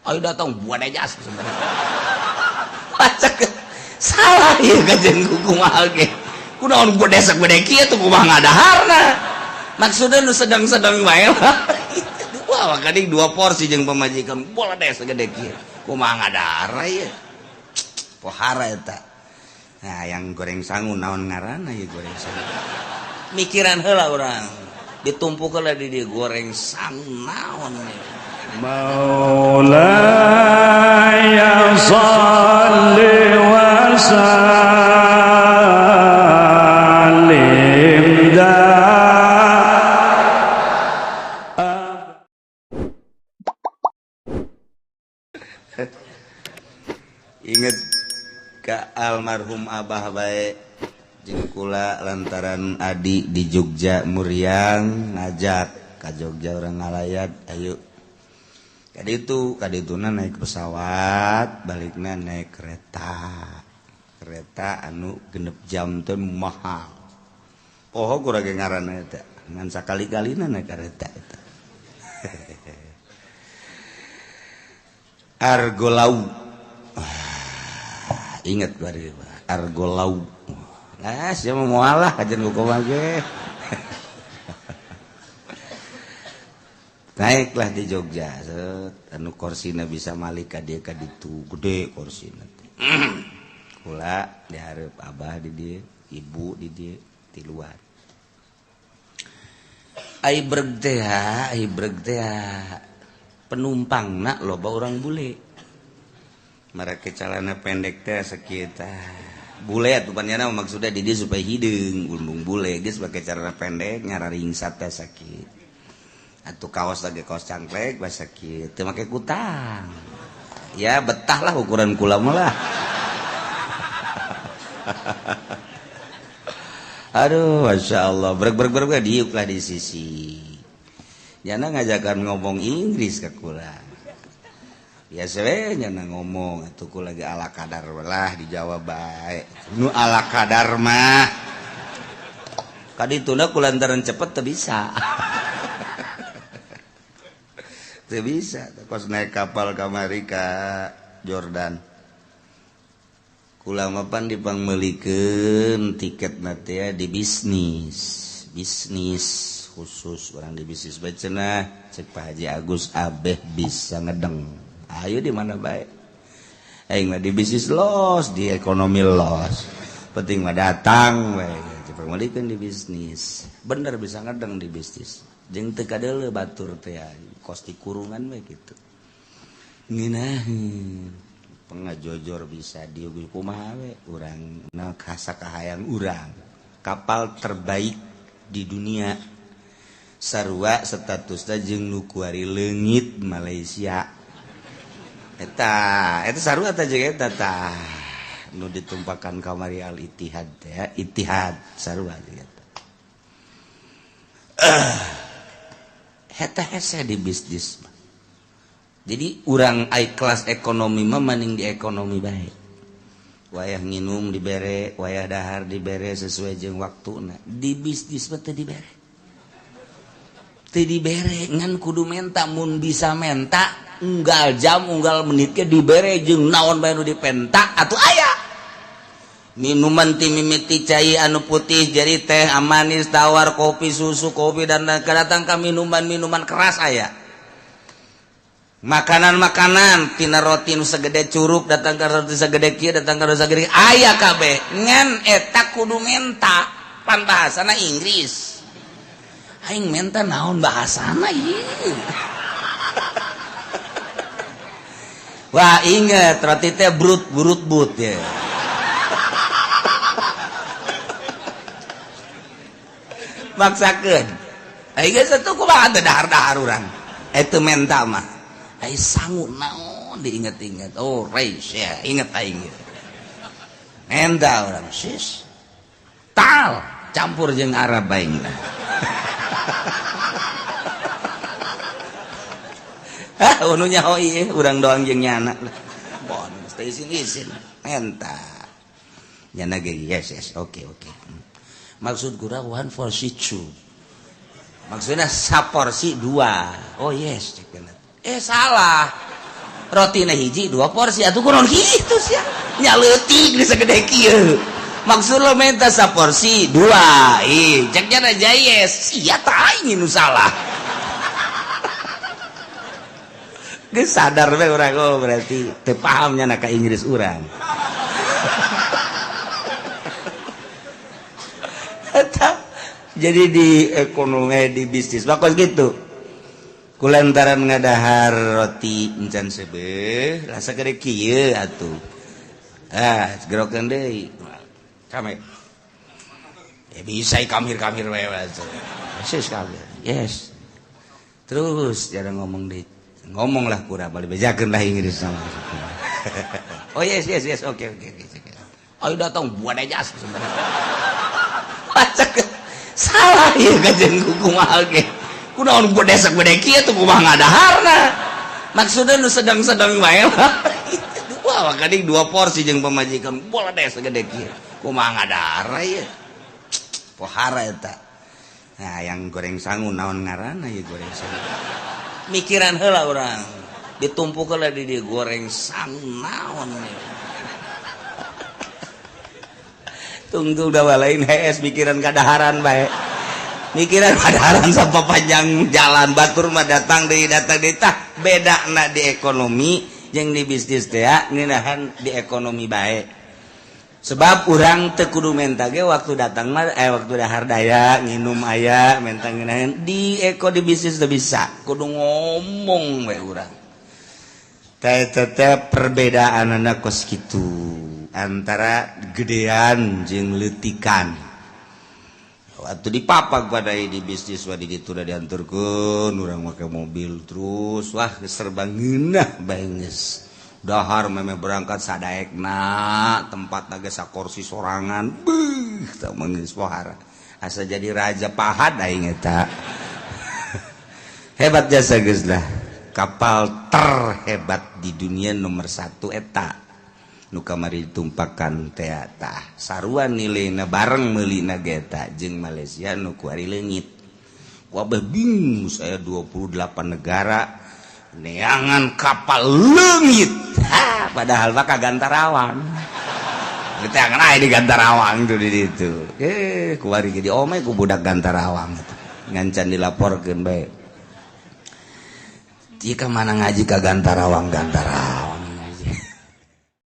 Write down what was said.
Ayo datang buat aja sebenarnya. Pacak salah ya kajian kumaha ge. Kunaon gede sagede kieu tuh kumaha ngadaharna. Maksudnya nu sedang-sedang wae lah. Wah, kadang dua porsi jeung pamajikan bola deh segede kieu. Kumaha ngadahar ya. Pohara eta. Nah, yang goreng sangu naon ngaranna ya goreng sangu. Mikiran heula urang. Ditumpuk heula di dieu goreng sangu naon ya. مولاي صل وسلم دائما. Inget ke almarhum Abah bae jeung kula lantaran adi di Jogja muriang ngajak ka Jogja orang ngalayat ayo kaditu kadituna naik pesawat balikna naik kereta kereta anu 6 jam teh mahal poho kurang ge ngaranna eta ngan sakali-kalina naik kereta eta Argolau. Ah, inget bari Argolau. Nah, siapa mau mualah kajian kumaha ge. Naiklah di Jogja, set anu korsina bisa malik ka dieu ka ditu, gede korsina teh. Kula dihareup abah di dieu, ibu di dieu, di luar. Ai breg teh, ai breg teh penumpangna loba orang bule. Mereka celana pendek teh sekitar bule atuh panjana maksudnya di dieu supaya hideung undung bule geus pake celana pendek nyararingsat teh sakit. Atuh kaos lagi kaos cangklek bahasa kieu teu make kutang. Ya betah lah ukuran kula mah lah. Aduh, Masya Allah. Breg breg breg diuk lah di sisi. Nyana ngajakan ngomong Inggris ke kula. Biasa we nyana ngomong atuh kula lagi ala kadar lah dijawab bae. Nu ala kadar mah. Kadituna kulantaran cepet teu bisa. Teu bisa kos naik kapal kamari ka Jordan. Kula mah pan dipangmeulikeun tiketna teh di bisnis. Bisnis khusus orang di bisnis bae cenah cek Pak Haji Agus abeh bisa ngedeng. Ayo di mana bae. Aing mah di bisnis los, di ekonomi los. Penting mah datang bae. Dipangmeulikeun di bisnis. Bener bisa ngedeng di bisnis. Jeung teu kadeuleu batur teh kos di kurungan we gitu. Ngeunaheun pengajojor bisa dieu kumaha we urang na kahayang urang. Kapal terbaik di dunia sarua statusna jeung nu kuari leungit Malaysia. Eta eta sarua teh jeung eta tah nu ditumpakan kamari Al Ittihad teh, Ittihad sarua jeung eta. Eta hese di bisnis mah. Jadi urang ai kelas ekonomi mah maning di ekonomi bae. Wayah nginum dibere, wayah dahar dibere sesuai jeung waktuna. Di bisnis mah teu dibere. Teu dibere ngan kudu menta mun bisa menta unggal jam unggal menit ge dibere jeung naon bae nu dipenta atuh aya. Minuman ti mimiti cai anu putih jadi teh manis tawar kopi susu kopi dan datang ka minuman-minuman keras aya. Makanan-makanan tina roti nu segede curug datang ka roti segede kieu datang ka roti segede aya kabeh ngan eta kudu menta pan bahasana Inggris. Aing menta naon bahasana ieu. Wah inget roti teh brut brut but ya. Maksakeun. Aing geus atuh kumaha teh dahar-dahar urang. Eta menta mah. Aing sangu naon diinget-inget. Oh, reis ya, inget aing. Menta urang sis. Tal campur jeung Arab aing lah. Hah, nu nyaho ieu urang doang jeung nyana lah. Bon, mesti isin-isin. Menta. Nyana ge yes yes, oke oke. Maksud gura one for two. Maksudnya saporsi dua. Oh yes, cek. Salah. Rotina hiji dua porsi atuh kunaon kitu sia. Nya leutik di sagede kieu. Maksud lo minta saporsi dua. Ih, cek nya yes. Sia tah aing nu salah. Geus sadar we urang, oh berarti teu paham nya ka Inggris urang. Jadi di ekonomi di bisnis bakal gitu. Kulantaran ngadahar roti encan seubeuh rasa gede kieu atuh. Ah, gerokeun deui. Kame. Ya bisa kamir-kamir wae atuh. Yes, kamir. Yes. Terus jarang ngomong deui. Ngomonglah pura balik bejakeun lah Inggris sama. Oh yes yes yes, oke oke oke. Ayo datang buat aja sebenarnya. Salah ya kajian kumaha ge. Kunaon bedesek bede kieu tuh kumaha ngadaharna. Maksudnya nu sedang-sedang wae lah. Wah, kadang dua porsi jeung pamajikan bola des gede kieu. Kumaha ngadahar ieu. Pohara eta. Nah, yang goreng sangu naon ngaranna ieu goreng sangu. Mikiran heula urang. Ditumpuk heula di dieu goreng sangu naon ieu. Tunggu udah lain hees mikiran kadaharan bae. Mikiran kadaharan sampai panjang jalan batur mah datang deui tah beda na di ekonomi jeung di bisnis teh ngeunahan di ekonomi bae. Sebab urang teu kudu menta ge waktu datang mah waktu dahar daya nginum aya menta ngeunahan di eko di bisnis teu bisa kudu ngomong we urang. Teh tetep perbedaanana kos kitu antara gedean jeung leutikan. Waktu dipapak pada di bisnis wah di ditu da dianturkeun urang make mobil terus wah serba ngeunah bae geus. Dahar meme berangkat sadaekna tempat ge sakorsi sorangan beuh tah mah geus pohara. Asa jadi raja pahat aing eta. Hebat jasa geus lah. Kapal terhebat di dunia nomor 1 eta. Nu kamari ditumpakan teh tah sarua nilaina bareng meulina ge eta jeung Malaysia nu kuari leungit. Wabah bingung saya 28 negara neangan kapal leungit. Ha, padahal mah ka Gantarawang. Neangan aya di Gantarawang tuh di ditu. Kuari ge diome ku budak Gantarawang ngancan dilaporkeun bae. Jika mana ngaji ka Gantarawang Gantarawang.